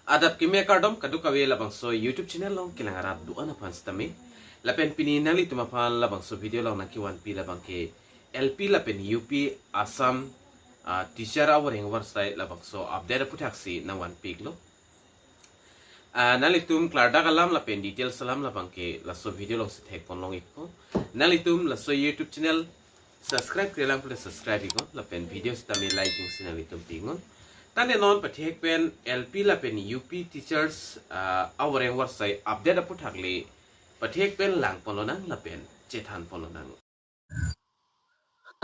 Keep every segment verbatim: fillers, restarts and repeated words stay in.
Adap keme kardom kadokave labangso YouTube channel along kelang arat do-an aphan sitame. Lapen pini nanglitum aphan labangso video along nangkevanpi labang ke L P lapen U P Assam, ah, teacher avoreng avarsai labangso update aputhak si nangvanpiklo. Ah, nanglitum klardak alam lapen details alam labang ke laso video along si thekpon long-ikpo. Nanglitum laso YouTube channel subscribe krelang pule subscribe iknon lapen video sitame like ing si nanglitum pi iknon. Tangte non pathek pen L P lapen U P teachers, ah, avoreng avarsai update aputhak le pathek pen langpon lonang lapen chethanpon lonang.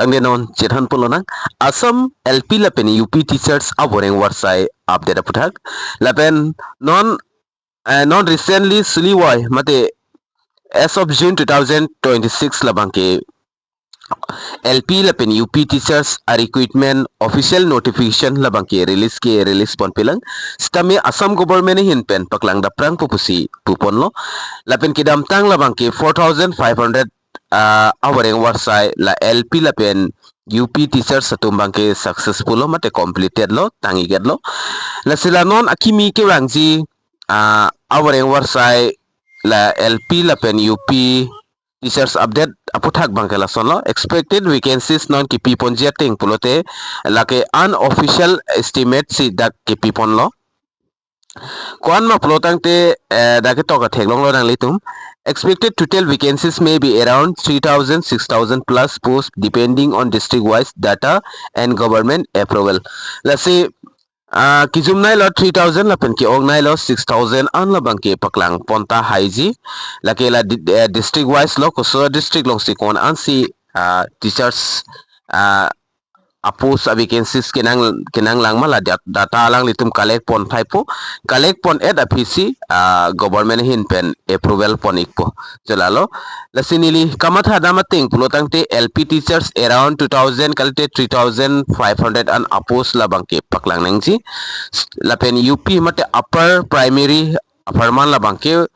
Tangte non chethanpon lonang Assam L P lapen U P teachers avoreng avarsai update aputhak. Lapen non, eh, non recently suliwai mate as of June two thousand twenty-six labang ke L P lapen U P teachers a recruitment official notification labang ke release ke release ponpilang. Sitame Assam government ahin pen paklang daprangpo pusi puponlo. Lapen kedamtang labang ke four thousand five hundred, ah, avoreng avarsai la L P lapen U P teachers atum abang ke successful lo mate completed lo, tang-iketlo. Lasi la non akimi kevangji, ah, avoreng avarsai la L P lapen U P teachers update aputhak abang ke lasonlo. Expected vacancies non kipiponji ateng pulote lake unofficial estimate si dak kipiponlo. Ko-an ma pulo tangte, eh, dak ketok atheklonglo nanglitum. Expected total vacancies may be around three thousand, six thousand plus posts depending on district wise data and government approval. Lasi, ah, kijumnailo three thousand lapen ke-ongnailo six thousand an labang ke paklangpon ta haiji. Lake la di-, eh, district wise lo, koso district along si ko-an si, ah, teachers, ah, a post a vacancies kenang, kenanglang ma la dat-, data alanglitum collect pon thaipo, collect pon-et aphi si, ah, government ahin pen approval pon-ikpo. Jo lalo, lasi neli kamathadam ateng pulo tangte L P teachers around two thousand kalite three thousand five hundred an a post labang ke paklang nangji. Lapen U P mate upper primary apharman labang ke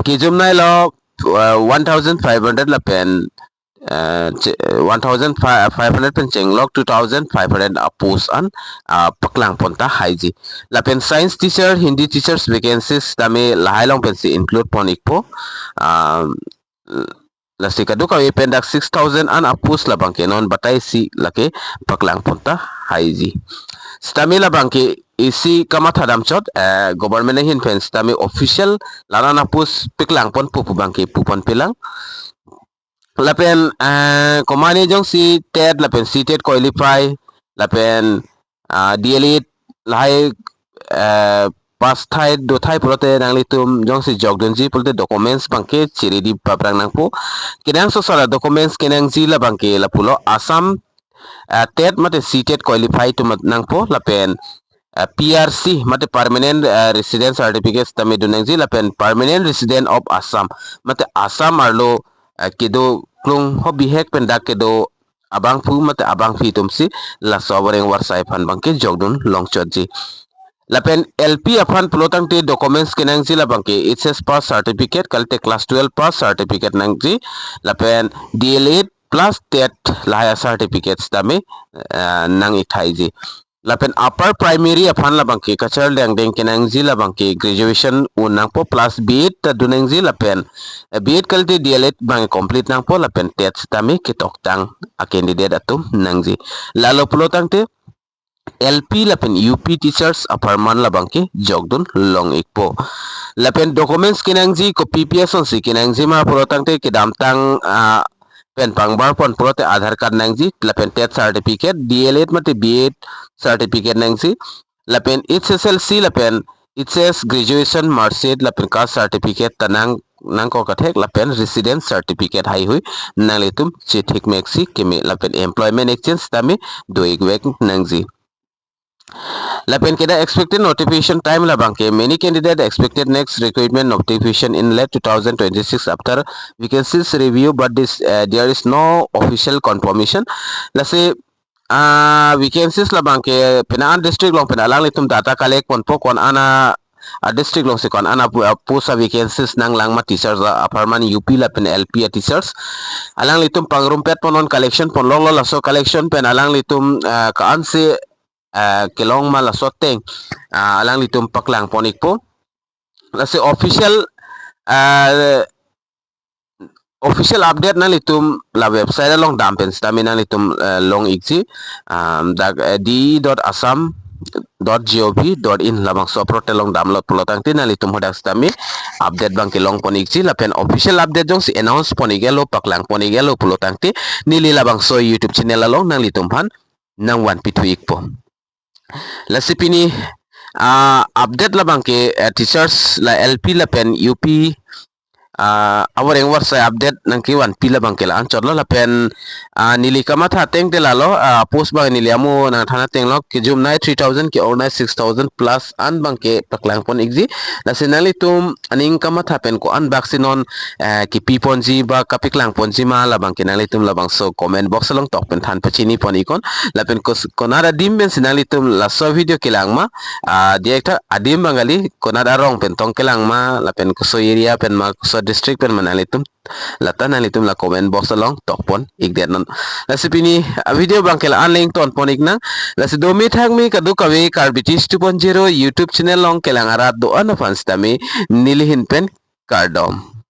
kijumnailo, uh, one thousand five hundred lapen, uh, che-, one thousand five hundred pen chenglok two thousand five hundred a post an, uh, paklangpon ta haiji. Lapen science teacher, Hindi teachers vacancies tame lahai along pensi include pon-ikpo. Um, lasi kadokave pen dak six thousand an a post labang ke non batai si lake paklangpon ta haiji. Sitame labang ke isi kamathadam chot, eh, government ahin pen sitame official la-an a post paklangponpo pu abang ke puponpilang. Lapen, eh, komane jongsi TET lapen CTET qualify lapen, ah, D L Ed lahai, eh, pass thai dothai pulote nanglitum jongsi jokdunji pulote documents abang ke chiready paprang nangpo. Kenangsot sara documents kenangji labang ke lapulo Assam, eh, TET mate CTET qualify atum nangpo lapen, eh, P R C mate permanent, eh, resident certificate tame dun nangji lapen permanent resident of Assam mate Assam arlo, eh, kedo klung ho bihek pen dak kedo abangphu mate abangphi atum si laso avoreng avarsai aphan abang ke jokdun longchotji. Lapen L P aphan pulo tangte documents kenangji labang ke H S pass certificate kalite class twelve pass certificate nangji lapen D L Ed plus TET lahai a certificates tame, eh, nang-ik thaiji. Lapen upper primary aphan labang ke kachar dengdeng kenangji labang ke graduation un nangpo plus B Ed ta dun nangji lapen, eh, B Ed kalite D L Ed abang complete nangpo lapen TET sitame ketoktang a candidate atum nangji. Lalo pulo tangte L P lapen U P teachers apharman labang ke jokdun long-ikpo. Lapen documents kenangji kopi pi asonsi kenangji ma pulo tangte kedamtang, ah, pen pangbarpon pulote Aadhaar card nangji, lapen TET certificate, D L Ed mate B Ed certificate nangji, lapen H S L C lapen H S graduation mark sheet lapen caste certificate ta nang, nangkok kathek lapen resident certificate haihui nanglitum chethekmek si keme lapen employment exchange tame do-ikvek nangji. Lapen ke dak expected notification time labang ke many candidate expected next recruitment notification in late two thousand twenty-six after vacancies review, but this, uh, there is no official confirmation. Lasi, ah, vacancies labang ke pina an district along pina alanglitum data collect ponpo ko-an a, a district alongsi ko-an a pu-, a post a vacancies nanglang ma teachers a apharman U P lapen L P a teachers. Alanglitum pangrumpet pon non collection pon longlo laso collection pen alanglitum, ah, ko-ansi ah, kelong ma laso ateng, ah, alanglitum paklang pon ikpo. Lasi official, ah, official update nanglitum la website along dam pen sitame nanglitum, eh, long ikji, um, dak, eh, D E dot assam dot gov dot in labangso apor te long damlo pulo tangte nanglitum hadak sitame update abang kelong pon ikji, lapen official update jongsi announce pon ik-etlo, paklang pon ik-etlo pulo tangte neli labangso YouTube channel along nanglitum aphan nangvanpi thu ikpo. Lasi pini, ah, update labang ke, eh, teachers la L P lapen U P, ah, avoreng avarsai update nangkevanpi labang ke la-an chotlo lapen, ah, neli kamatha ateng te lalo, ah, post abang neli amo nangthan atenglo, kejumnei three thousand, ke-ornei six thousand plus an abang ke paklang pon ikji. Lasi nanglitum aning kamatha pen ko-an bak si non, eh, kepi ponji ba kapaklang ponji ma labang ke nanglitum labangso comment box along tok pen than pachini pon iknon. Lapen kos-, konat adim pensi nanglitum laso video kelang ma, ah, director adim abang kali, konat arong pen tong kelang ma, lapen koso area pen ma, koso district pen ma nanglitum, lata nanglitum la comment box along tok pon ikdet non. Lasi pini, ah, video abang ke la-an le ington pon iknang. Lasi dome thakme kadokave Karbi Teach two point zero YouTube channel along kelang arat do-an aphan sitame neli ahin pen kardom.